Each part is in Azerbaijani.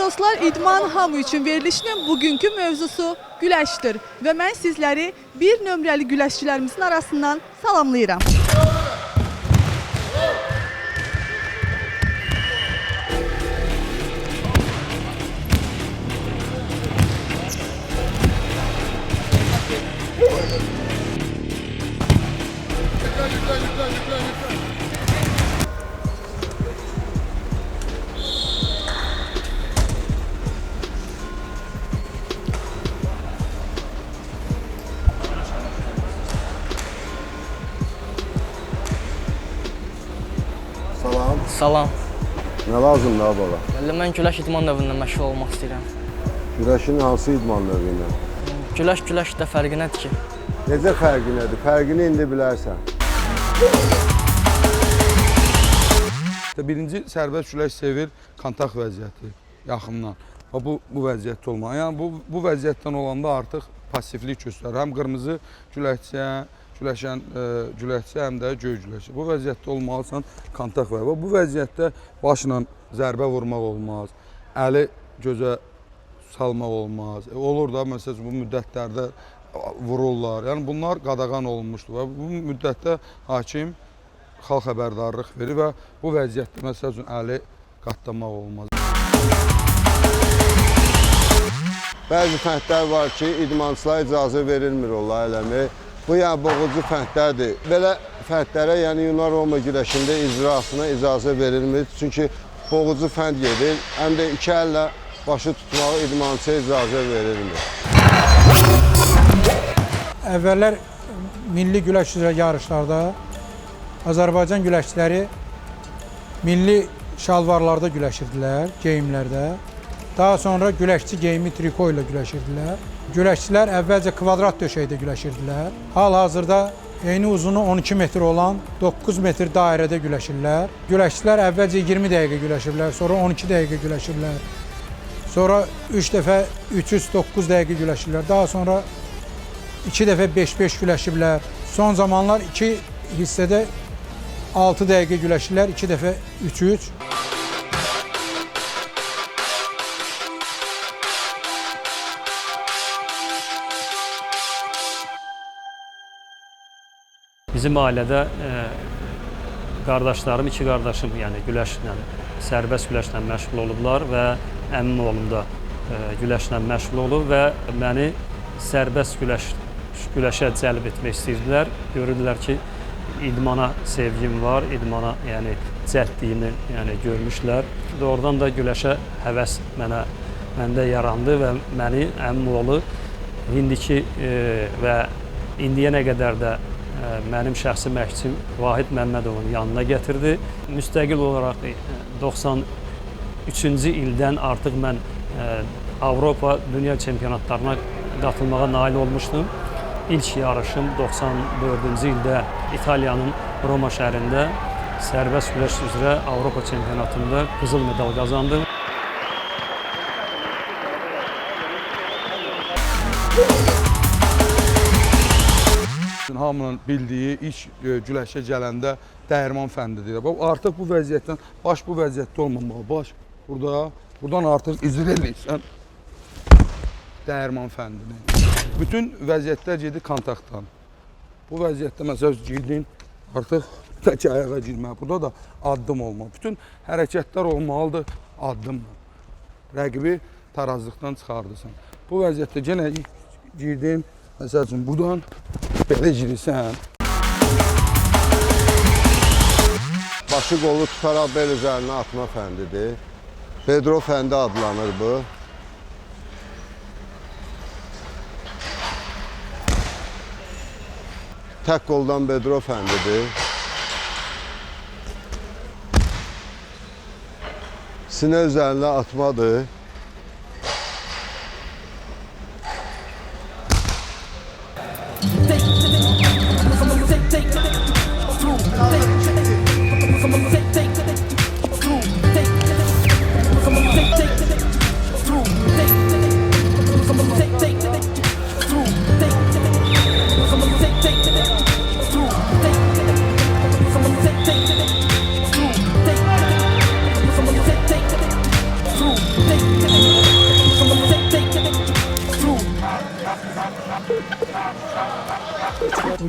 Dostlar, İdman Hamı üçün verilişinin bugünkü mövzusu güləşdir və mən sizləri bir nömrəli güləşçilərimizin arasından salamlayıram. Salam. Salam. Nə lazımdır ha bala? Müəllim, mən güləş idman növündən məşğul olmaq istəyirəm. Güləşin hansı idman növü ilə? Güləş güləş də fərqi nədir ki? Necə fərqi nədir? Fərqini indi bilərsən. Birinci sərbəst güləş sevir kontakt vəziyyəti yaxından. Və bu vəziyyətdə olmalı. Yəni bu vəziyyətdən olanda artıq passivlik göstərir. Həm qırmızı güləşçiyə, güləşən güləşçi, həm də göy güləşçi. Bu vəziyyətdə olmalısan kontakt və bu vəziyyətdə başla zərbə vurmaq olmaz. Əli gözə salmaq olmaz. Olur da məsələn bu müddətlərdə vururlar. Yəni bunlar qadağan olunmuşdur və bu müddətdə hakim xalq xəbərdarlıq verir və bu vəziyyətdə məsəl üçün əli qatlamaq olmaz. Bəzi fəndlər var ki, idmançılara icazə verilmir onlar eləmək. Bu yəni boğucu fəndlərdir. Belə fəndlərə, yəni Yunan Roma güləşində icrasına icazə verilmir. Çünki boğucu fənd gedir. Həm də iki əllə başı tutmağa idmançıya icazə verilmir. Əvvəllər milli güləş üzrə yarışlarda Azərbaycan güləşçiləri milli şalvarlarda güləşirdilər, geyimlərdə. Daha sonra güləşçi geyimi triko ilə güləşirdilər. Güləşçilər əvvəlcə kvadrat döşəkdə güləşirdilər. Hal-hazırda eyni uzunu 12 metr olan 9 metr dairədə güləşirlər. Güləşçilər əvvəlcə 20 dəqiqə güləşirlər, sonra 12 dəqiqə güləşirlər. Sonra 3 dəfə 3-3-9 dəqiqə güləşirlər. Daha sonra 2 dəfə 5-5 güləşiblər. Son zamanlar 2 hissədə 6 dəqiqə güləşirlər, 2 dəfə 3-3. Bizim ailədə qardaşlarım, iki qardaşım, yəni güləşlə, sərbəst güləşlə məşğul olublar və əmim oğlum da güləşlə məşğul olub və məni sərbəst güləşə cəlb etmək istəyirdilər. Görürdülər ki, idmana sevgim var, idmana yəni cəldliyimi yəni görmüşlər. Doğrudan da güləşə həvəs məndə yarandı və məni əmim oğlu indiki və indiyənə qədər də mənim şəxsi məşqçim Vahid Məmmədovun yanına gətirdi. Müstəqil olaraq 93-cü ildən artıq mən Avropa dünya çempionatlarına qatılmağa nail olmuşdum. İlk yarışım 94-cü ildə İtaliyanın Roma şəhərində sərbəst güləş üzrə Avropa çempionatında qızıl medal qazandım. Hamının bildiyi ilk güləşə gələndə dəyirman fəndidir. Artıq bu vəziyyətdən, baş bu vəziyyətdə olmamalı. Baş burada, buradan artıq icra eləyirsən dəyirman fəndini. Bütün vəziyyətlər gedir kontaktdan. Bu vəziyyətdə məsələn girdin, artıq tək ayağa girməli. Burada da addım olmalı. Bütün hərəkətlər olmalıdır addımla. Rəqibi tarazlıqdan çıxardırsan. Bu vəziyyətdə yenə girdin, məsəl üçün buradan belə girirsən. Başı qolu tutaraq bel üzərinə atma fəndidir. Bedro fəndi adlanır bu. Tək qoldan bedro fəndidir. Sinə üzərinə atmadır. Take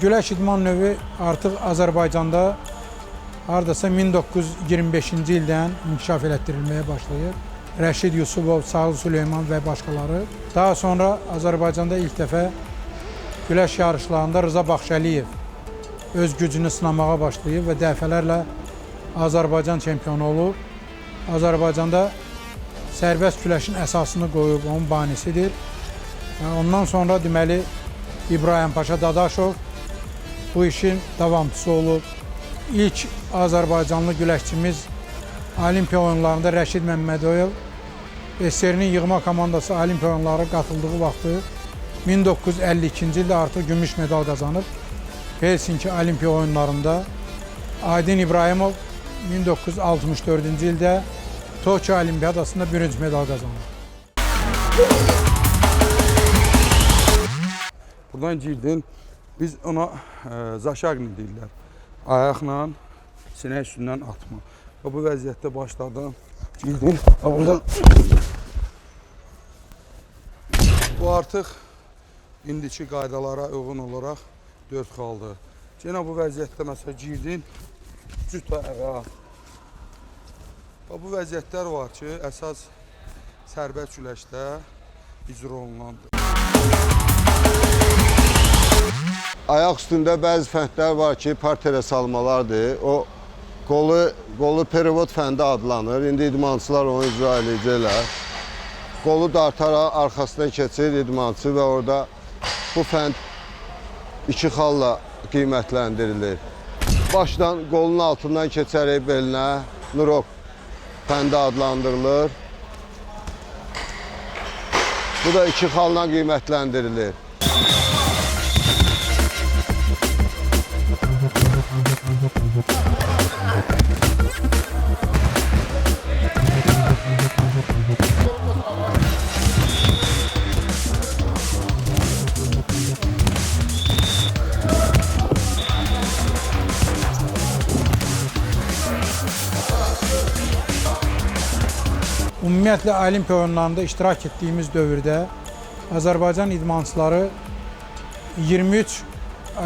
Güləş idman növü artıq Azərbaycanda hardasa 1925-ci ildən inkişaf elətdirilməyə başlayır. Rəşid Yusubov, Sağlı Süleyman və başqaları. Daha sonra Azərbaycanda ilk dəfə güləş yarışlarında Rıza Baxşəliyev öz gücünü sınamağa başlayıb və dəfələrlə Azərbaycan çempionu olub. Azərbaycanda sərbəst güləşin əsasını qoyub, onun banisidir. Və ondan sonra deməli İbrahim Paşa Dadaşov bu işin davamçısı olub. İlk Azərbaycanlı güləşçimiz Olimpiya oyunlarında Rəşid Məmmədoyev SSR-nin yığma komandası Olimpiya oyunları qatıldığı vaxtı 1952-ci ildə artıq gümüş medal qazanıb. Helsinki Olimpiya oyunlarında Aydın İbrahimov 1964-cü ildə Tokyo Olimpiyadasında bürünc medal qazanıb. Buradan girdin, biz ona zaşaqni deyirlər. Ayaqla sinə üstündən atma. Və bu vəziyyətdə başladın, girdin, buradan. Bu artıq indiki qaydalara uyğun olaraq 4 xaldır. Yenə bu vəziyyətdə məsələn girdin, cüt ayağa. Və bu vəziyyətlər var ki, əsas sərbəst güləşdə icra olunandır. Ayaq üstündə bəzi fəndlər var ki, parterə salmalardır. O qolu perevod fəndi adlanır. İndi idmançılar onu icra edəcəklər. Qolu dartaraq arxasına keçir idmançı və orada bu fənd 2 xalla qiymətləndirilir. Başdan qolun altından keçərək belinə nurok fəndi adlandırılır. Bu da 2 xalla qiymətləndirilir. Ümumiyyətlə, Olimpiya oyunlarında iştirak etdiyimiz dövrdə Azərbaycan idmançıları 23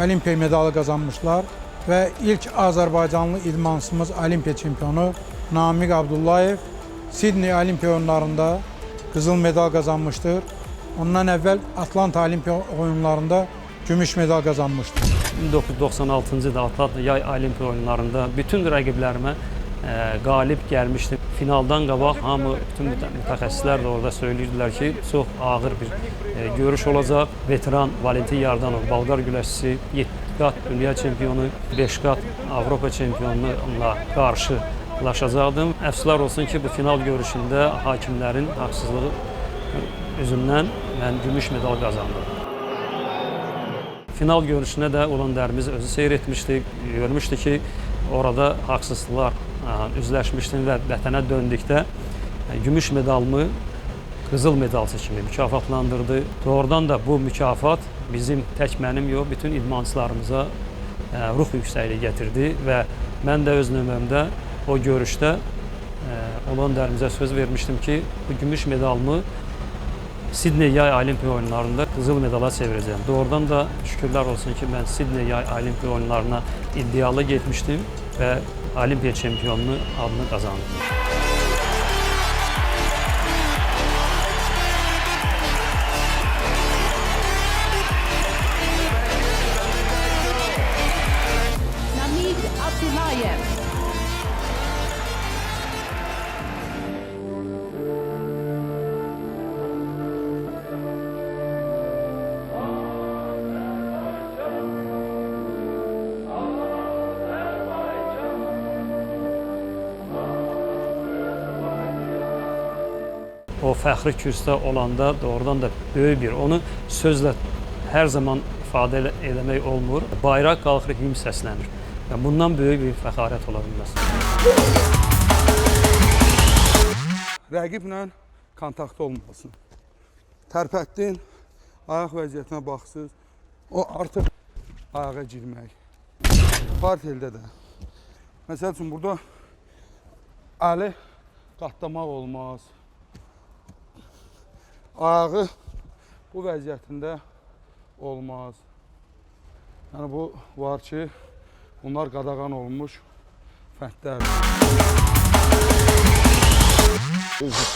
Olimpiya medalı qazanmışlar və ilk Azərbaycanlı idmançımız Olimpiya çempionu Namiq Abdullayev Sidney Olimpiya oyunlarında qızıl medal qazanmışdır. Ondan əvvəl Atlanta Olimpiya oyunlarında gümüş medal qazanmışdır. 1996-cı ildə Atlanta Yay Olimpiya oyunlarında bütün rəqiblərimə qalib gəlmişdim. Finaldan qabaq hamı, bütün mütəxəssislər də orada söyləyirdilər ki, çox ağır bir görüş olacaq. Veteran Valentin Yardanov, Bolqar güləşçisi, 7 qat dünya çempionu, 5 qat Avropa çempionuna qarşılaşacaqdım. Əfsuslar olsun ki, bu final görüşündə hakimlərin haqsızlığı üzündən mən gümüş medal qazandım. Final görüşünə də olan dərimiz özü seyr etmişdi, görmüşdü ki, orada haqsızlıqlar üzləşmişdim və vətənə döndükdə gümüş medalımı qızıl medalçı kimi mükafatlandırdı. Doğrudan da bu mükafat bizim tək mənim yox, bütün idmançılarımıza ruh yüksəkliyi gətirdi və mən də öz növbəmdə o görüşdə olan dərimizə söz vermişdim ki, bu gümüş medalımı Sidney Yay Olimpiya oyunlarında qızıl medala çevirəcəyəm. Doğrudan da şükürlər olsun ki, mən Sidney Yay Olimpiya oyunlarına iddialı getmişdim və Olimpiya çempionunu adını qazandım. Namiq Abdullayev. O fəxri kürsüdə olanda doğrudan da böyük bir, onu sözlə hər zaman ifadə eləmək olmur. Bayraq qalxır, himn səslənir. Yəni bundan böyük bir fəxarət ola bilməz. Rəqiblə kontaktda olmalısın. Tərpətdin, ayaq vəziyyətinə baxsız, o artıq ayağa girmək. Parteldə də. Məsəl üçün, burada əli qatlamaq olmaz. Ayağı bu vəziyyətində olmaz. Yəni bu var ki, bunlar qadağan olunmuş fəndlərdir.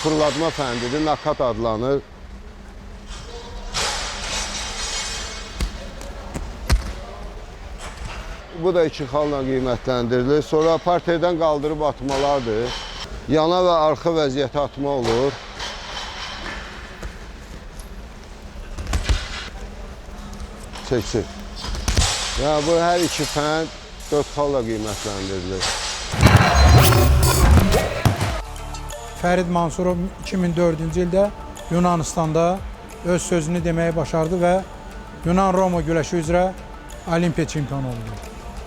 Fırlatma fəndidir, nakat adlanır. Bu da 2 xalla qiymətləndirilir. Sonra parterdən qaldırıb atmalardır. Yana və arxa vəziyyətə atma olur. Çəksin. Yəni bu hər iki fənd 4 xalla qiymətləndirilir. Fərid Mansurov 2004-cü ildə Yunanıstanda öz sözünü deməyi başardı və Yunan-Roma güləşi üzrə Olimpiya çempionu oldu.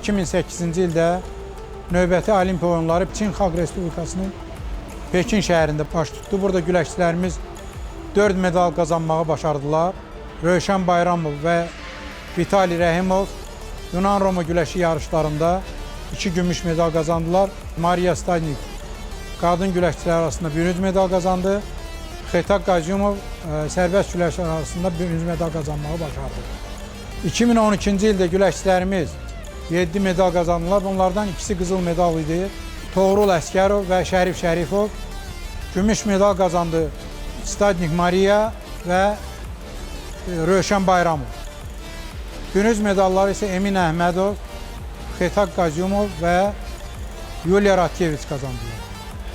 2008-ci ildə növbəti Olimpiya oyunları Çin Xalq Respublikasının Pekin şəhərində baş tutdu. Burada güləşçilərimiz 4 medal qazanmağı başardılar. Rövşən Bayramov və Vitali Rəhimov Yunan-Roma güləşi yarışlarında 2 gümüş medal qazandılar. Mariya Stadnik qadın güləşçilər arasında bürünc medal qazandı. Xetaq Qazimov sərbəst güləşlər arasında bürünc medal qazanmağı başardı. 2012-ci ildə güləşçilərimiz 7 medal qazandılar. Bunlardan ikisi qızıl medal idi. Toğrul Əsgərov və Şərif Şərifov. Gümüş medal qazandı Stadnik Mariya və Rövşən Bayramov. Bürünc medalları isə Emin Əhmədov, Xetaq Qazimov və Yuliya Radkeviç qazandılar.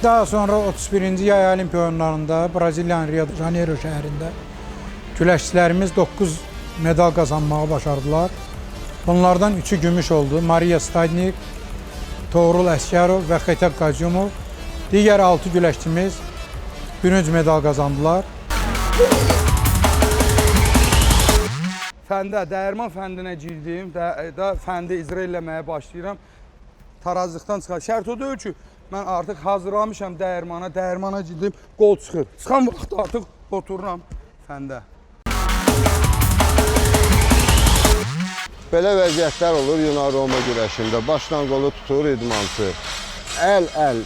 Daha sonra 31-ci Yay Olimpiya oyunlarında Braziliyanın Rio de Janeiro şəhərində güləşçilərimiz 9 medal qazanmağı başardılar. Bunlardan 3-ü gümüş oldu. Mariya Stadnik, Toğrul Əsgərov və Xetaq Qazimov. Digər 6 güləşçimiz bürünc medal qazandılar. Fəndə, dəyirman fəndinə girdim, də fəndi icra eləməyə başlayıram. Tarazlıqdan çıxar. Şərt o deyil ki, mən artıq hazırlamışam dəyirmana, dəyirmana girdim, qol çıxır. Çıxan vaxtda artıq otururam fəndə. Belə vəziyyətlər olur Yunan-Roma güləşində. Başla qolu tutur idmançı. Əl.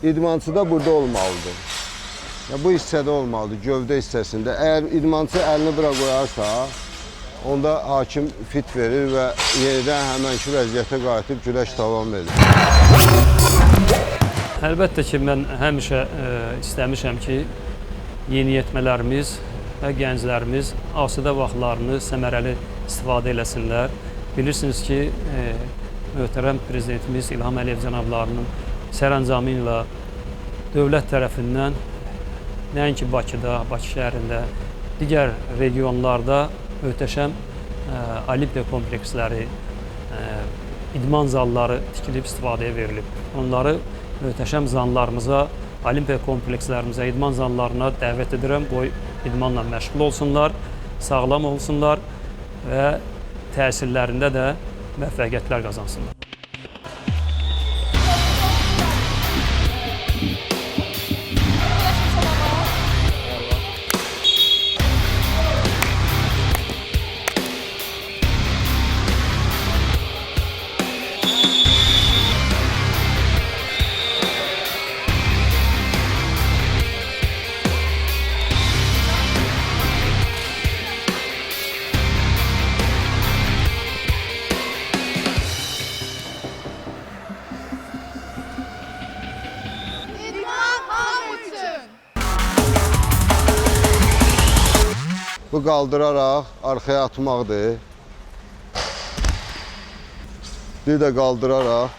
İdmançı da burada olmalıdır. Ya, bu hissədə olmalıdır, gövdə hissəsində. Əgər idmançı əlini bura qoyarsa, onda hakim fit verir və yenidən həmənki vəziyyətə qayıtıb güləş davam edir. Əlbəttə ki, mən həmişə istəmişəm ki, yeniyetmələrimiz və gənclərimiz asudə vaxtlarını səmərəli istifadə eləsinlər. Bilirsiniz ki, möhtərəm Prezidentimiz İlham Əliyev cənablarının sərəncamı ilə dövlət tərəfindən nəinki Bakıda, Bakı şəhərində, digər regionlarda möhtəşəm olimpiya kompleksləri, idman zalları tikilib istifadəyə verilib. Onları möhtəşəm zallarımıza, olimpiya komplekslərimizə, idman zallarına dəvət edirəm. Qoy idmanla məşğul olsunlar, sağlam olsunlar və təhsillərində də müvəffəqiyyətlər qazansınlar. Bu qaldıraraq arxaya atmaqdır. Bir də qaldıraraq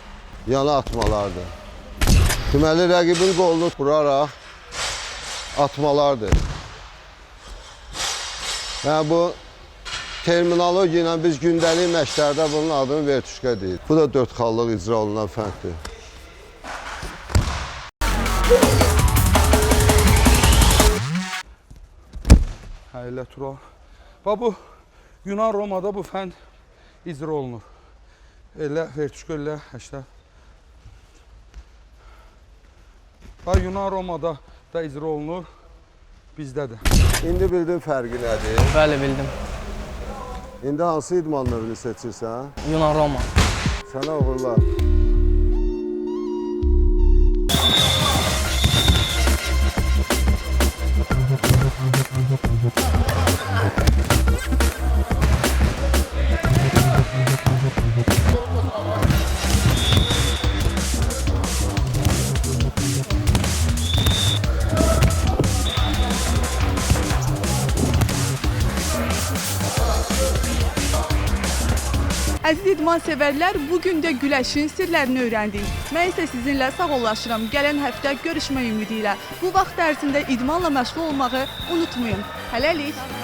yana atmalardır. Deməli, rəqibin qolunu vuraraq atmalardır. Yəni, bu terminologiya ilə biz gündəlik məşqlərdə bunun adını vertuşka deyirik. Bu da 4 xallıq icra olunan fənddir. Elə Tural. Bax bu Yunan-Romada bu fənd icra olunur. Elə vertuşka, elə həşlər. Bax Yunan-Romada da icra olunur, bizdə də. İndi bildin fərqi nədir? Bəli, bildim. İndi hansı idman növünü seçirsən? Yunan-Roma. Sənə uğurlar. Əziz idman sevərlər, bu gün də güləşin sirlərini öyrəndik. Mən isə sizinlə sağollaşıram. Gələn həftə görüşmək ümidi ilə. Bu vaxt ərzində idmanla məşğul olmağı unutmayın. Hələlik.